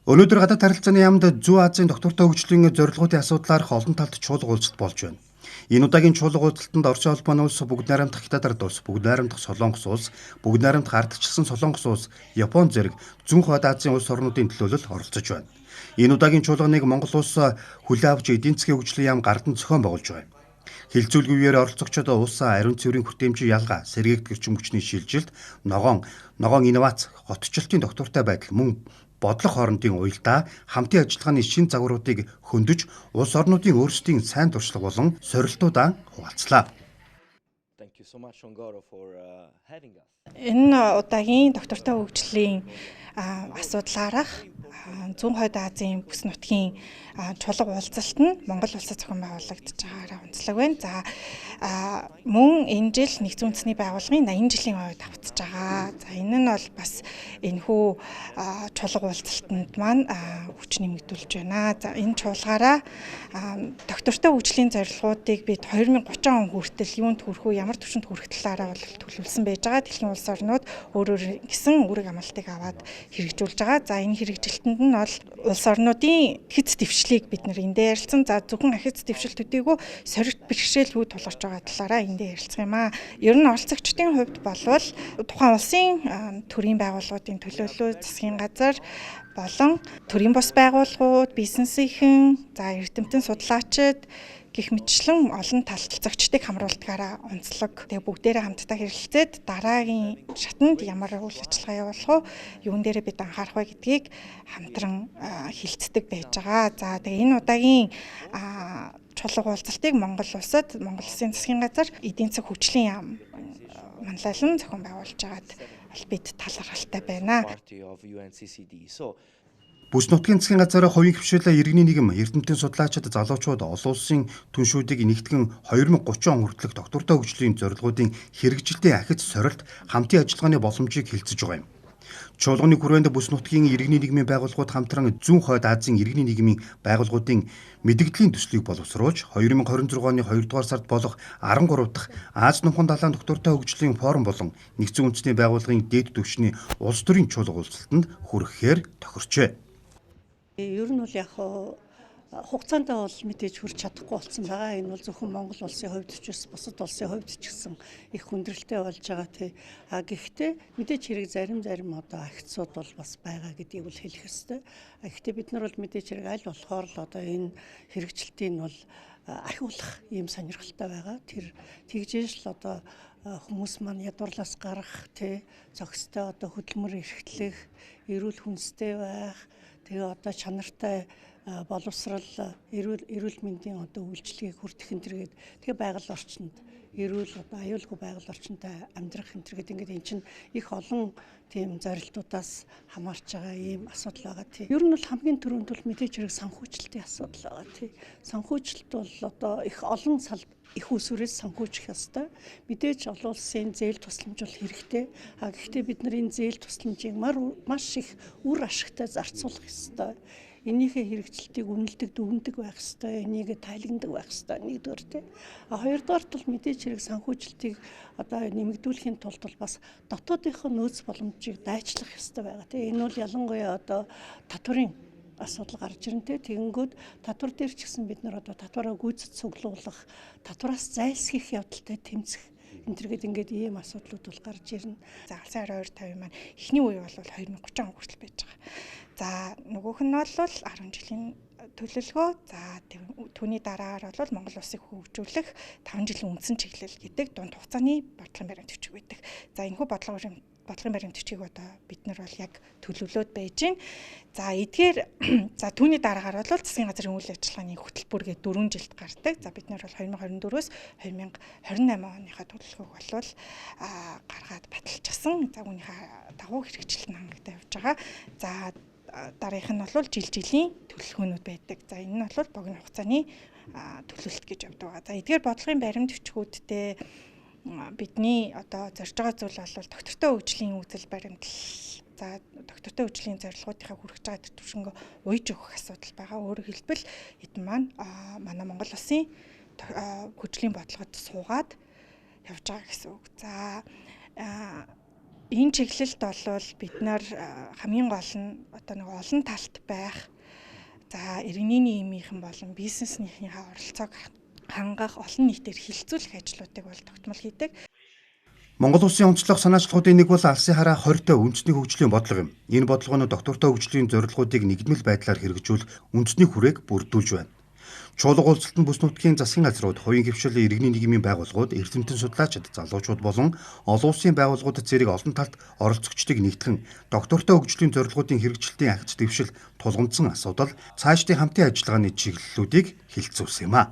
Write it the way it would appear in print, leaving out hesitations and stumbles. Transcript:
Өнөөдөр гадаад харилцааны яамд Зүүн Азийн доктортой хөгжлийн зорилгоудын асуудлаарх олон талд чуулга уулзалт болж байна. Энэ удаагийн чуулга уулзалтанд Оросын холбооны улс, Бүгд найрамдах Хятад ард улс, Бүгд найрамдах Солонгос улс, Бүгд найрамдах ардчилсан Солонгос улс, Япон зэрэг Зүүн Хойд Азийн улс орнуудын төлөөлөл оролцож байна. Энэ удаагийн чуулганыг Монгол улс хүлээн авч эдийн засгийн хөгжлийн яам гардан зохион байгуулж байна. Хилцүүлгийн үеэр оролцогчид улсаа ариун цэврийн хүртээмжийн ялгаа, сэргээгдэх эрчим хүчний шилжилт, ногоон инновац, хотчлтын доктортой байдал мөн бодлого хоорондын уялдаа, хамтын ажиллагааны шин загваруудыг хөндөж, улс орнуудын өөрсдийн сайн туршлага болон сорилтуудаа хуваалцлаа. Энэ удаагийн доктортой хөгжлийн асуудлаарх Зүүн Хойд Азийн бүс нутгийн чулга уулзалт нь Монгол улсад зохион байгуулагдаж байгаараа онцлог байна. За мөн энэ жил нэгдсэн үндэсний байгууллагын 80 жилийн хувьд авцж байгаа. За энэ нь бол бас энэхүү чулга уулзалтанд маань хүч нэмэгдүүлж байна. За энэ чуулгаараа доктортой хөгжлийн зорилгоудыг бид 2030 он хүртэл юунд хүрэх үү, ямар түвшинд хүрэх талаараа бол төлөвлөсөн байж байгаа. Дэлхийн улс орнууд өөр өөр гэсэн үүрэг амлалтыг аваад хэрэгжүүлж байгаа. За энэ хэрэгжилтэнд нь бол улс орнуудын хэц дэвшлийг бид нэр эндээ ярилцсан. За зөвхөн ахиц дэвшил төдийгүй сорилт бэрхшээлгүй тулгарч байгаа талаараа эндээ ярилцах юм аа. Ер нь оролцогчдын хувьд болвол тухайн улсын төрийн байгууллагуудын төлөөлөл, засгийн газар болон төрийн бус байгууллагууд, бизнесийнхэн, за эрдэмтэн судлаачид гэх мэтчлэн олон талцогчдыг хамруулдгаараа онцлог. Тэгээ бүгдээрээ хамтдаа хэрэлцээд дараагийн шатанд ямар үйл ажиллагаа явуулах уу, юун дээрээ бид анхаарах вэ гэдгийг хамтран хилцдэг байж байгаа. За тэгээ энэ удаагийн чулга уулзалтыг Монгол улсад, Монгол Улсын засгийн газар эдийн засаг хөгжлийн яам манлайлан зохион байгуулж байгаад бид талархалтай байна. Бүс нутгийн засгийн газар, хувийн хвшил, иргэний нийгэм, эрдэмтэн судлаачид, залуучууд, олон улсын түншүүдийг нэгтгэн 2030 он хүртэлх доктортой хөгжлийн зорилгоудын хэрэгжилтийн ахиц сорилт, хамтын ажиллагааны боломжийг хилцэж байгаа юм. Чуулганы хүрээнд бүс нутгийн иргэний нийгмийн байгууллагууд хамтран Зүүн Хойд Азийн иргэний нийгмийн байгууллагуудын мэдэгдлийн төслийг боловсруулж 2026 оны 2 дугаар сард болох 13 дахь Ази Номхон далайн доктортой хөгжлийн форум болон нэгдсэн үндэсний байгууллагын дээд түвшний улс төрийн чуулга уулзалтанд хүрэхээр тохирчээ. Ер нь бол яг хугацаанд бол мэдээж хүрч чадахгүй болсон байгаа. Энэ бол зөвхөн Монгол улсын хувьд ч бас бусад улсын хувьд ч гэсэн их хүндрэлтэй болж байгаа тий. А гэхдээ мэдээж хэрэг зарим одоо ахицууд бол бас байгаа гэдгийг бол хэлэх ёстой. А гэхдээ бид нар бол мэдээж хэрэг аль болохоор л одоо энэ хэрэгжилтийг бол ахиулах ийм сонирхолтой байгаа. Тэр тэгжээж л одоо хүмүүс маань ядуурлаас гарах тий, зохистой одоо хөдөлмөр эрхтлэх, эрүүл хүнстэй байх, тэгээ одоо чанартай боловсрал, эрүүл мэндийн одоо үйлчилгээг хүртэх энэ төргээд тэгээ байгаль орчинд эрүүл одоо аюулгүй байгаль орчинтой амьдрах энэ төргээд ингээд эн чинь их олон тийм зорилтуудаас хамаарч байгаа ийм асуудал байгаа тий. Ер нь бол хамгийн түрүүнд бол мэдээж хэрэг санхүүжилтийн асуудал байгаа тий. Санхүүжилт бол одоо их олон их усүрээс санхүүжих ёстой. Мэдээж олон улсын зээл тусламж бол хэрэгтэй. А гэхдээ бид нар энэ зээл тусламжийг маш их үр ашигтай зарцуулах ёстой. Энийхээ хэрэгжилтийг үнэлдэг, дүгнэдэг байх ёстой, энийг тайлгнадаг байх ёстой нэгдүгээр тий. А хоёрдугаарт бол мэдээж хэрэг санхүүжилтийг одоо нэмэгдүүлэхийн тулд бол бас дотоодынхоо нөөц боломжийг дайчлах ёстой байгаа тий. Энэ бол ялангуяа одоо татварын асуудал гарч ирнэ тий. Тэгэнгүүт татвар дээр ч гэсэн бид нар одоо татвараа гүйцэд цуглуулах, татвараас зайлсхийх явдалтай тэмцэх энэ төргээд ингээд ийм асуудлууд бол гарч ирнэ. За алсын 22 50 маань эхний үе бол 2030 он хүртэл байж байгаа. За нөгөөх нь бол 10 жилийн төлөвлөгөө. За түүний дараагаар бол Монгол улсыг хөгжүүлэх 5 жилийн үндсэн чиглэл гэдэг дунд хугацааны бодлогын баримт бичиг байдаг. За энэхүү бодлогын баримт бичгийг одоо бид нар бол яг төлөвлөөд байж байна. За эдгээр за түүний дараагаар бол засгийн газрын үйл ажиллагааны хөтөлбөр гэдэг 4 жилд гардаг. За бид нар бол 2024-өөс 2028 оныхаа төлөвлөгөөг бол гаргаад баталчихсан. За үүнийхээ дагуу хэрэгжилт нь хангалттай явж байгаа. За дараагийнх нь бол жил жилийн төлөвлөгөөнүүд байдаг. За энэ нь бол богино хугацааны төлөвлөлт гэж явдаг байгаа. За эдгээр бодлогын баримт бичгүүдтэй бидний одоо зорж байгаа зүйл бол доктортой хөгжлийн үзэл баримтлал, за доктортой хөгжлийн зорилгоудынхаа хүрэж байгаа тэр түвшингөө уйж өгөх асуудал байгаа. Өөрөөр хэлбэл эдэн маань манай Монгол улсын хөгжлийн бодлогод суугаад явж байгаа гэсэн үг. За Энэ чиглэлд бол бид нар хамгийн гол нь одоо нэг олон талт байх, за иргэний нийгмийнхэн болон бизнеснийхээ оролцоог хангах, олон нийтээр хилцүүлэх ажлуудыг бол тогтмол хийдэг. Монгол Улсын онцлог санаачлагуудын нэг бол алсын хараа 20-той үндэсний хөгжлийн бодлого юм. Энэ бодлого нь доктортой хөгжлийн зорилгоудыг нэгдмэл байдлаар хэрэгжүүлэх үндэсний хүрээг бүрдүүлж байна. Чуулга уулзалтанд бүс нутгийн засгийн газрууд, хувийн хэвшил, иргэний нийгмийн байгууллагууд, эрдэмтэн судлаачид, залуучууд болон олон улсын байгууллагууд зэрэг олон талт оролцогчдыг нэгтгэн доктортой хөгжлийн зорилгоудын хэрэгжилтийн ахиц дэвшил, тулгамдсан асуудал, цаашдын хамтын ажиллагааны чиглэлүүдийг хэлэлцүүлсэн юм а.